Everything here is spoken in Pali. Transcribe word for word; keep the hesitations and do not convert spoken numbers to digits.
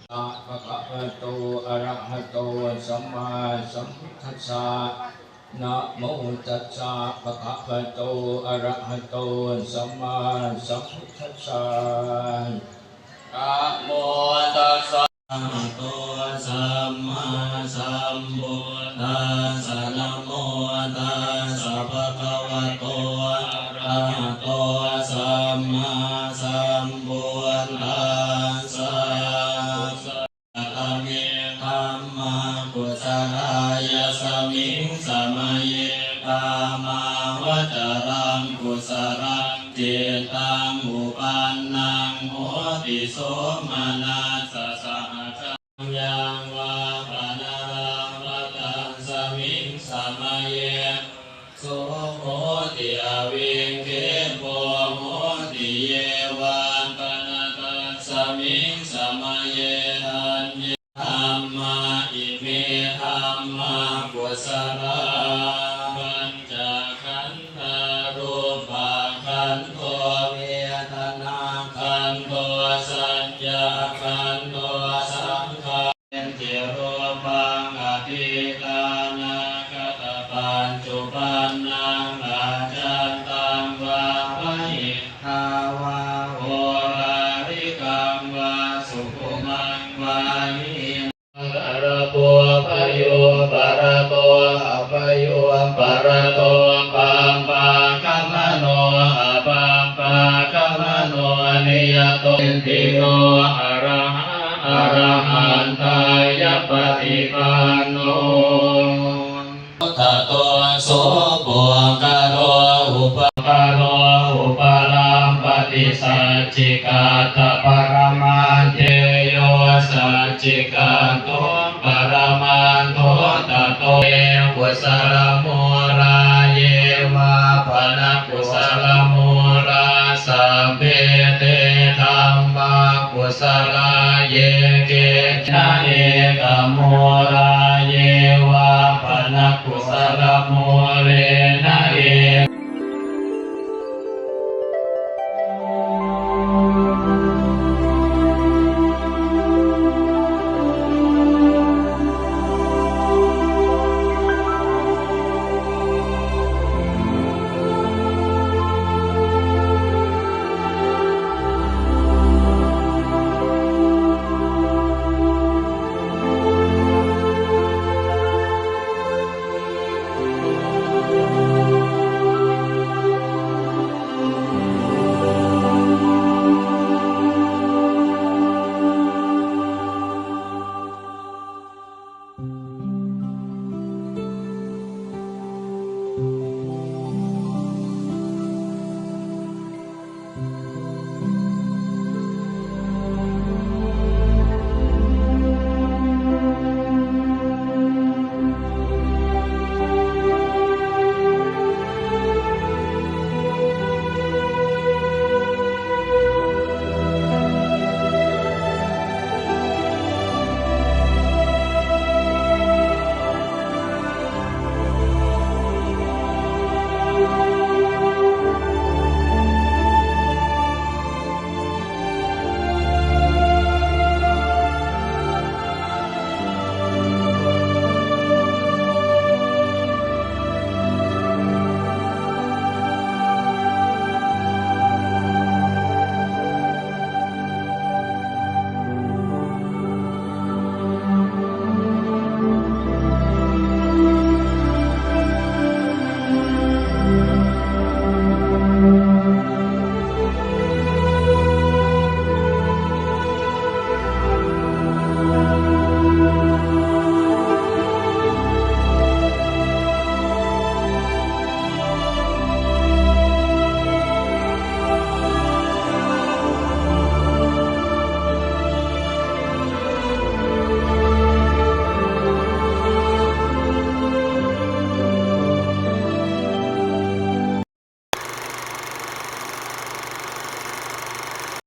Bhagavato arahato sammāsambuddhassa. Namo tassa bhagavato arahato sammāsambuddhassa. Namo tassa arahato sammāsambuddhassa. Namo tassa bhagavato arahato sammāsambuddhassa. Katame dhammā kusalā? Yasmiṃ samaye kāmāvacaraṃ kusalaṃ cittaṃ uppannaṃ hoti somanassasahajātaṃ yāvapana lābhā tasmiṃ samaye phasso hoti avikkhepo hoti yāvapana tasmiṃ samaye aññe dhammā. Ime dhammā kusalā. Pañcakkhandhā: rūpakkhandho, vedanākkhandho, saññākkhandho, saṅkhā ti rūpaṃ atītānāgatapaccuppannaṃ ajjhattaṃ vā bahiddhā vā oḷārikaṃ vā sukhumaṃ vā hīnaṃ. Bharato bhayūparato abhayūparato pabbāgamano apabbāgamano niyato ittino arahā arahattāya paṭipanno. Tato so puggalo upa puggalo upalabbhati saccikaṭṭhaparamatthe. Yo saccikaṭṭho paramattho tato kusalamūlā ye vā pana kusalamūlā sabbe te dhammā kusalā ye keci na ekamūlā ye vā pana kusalamū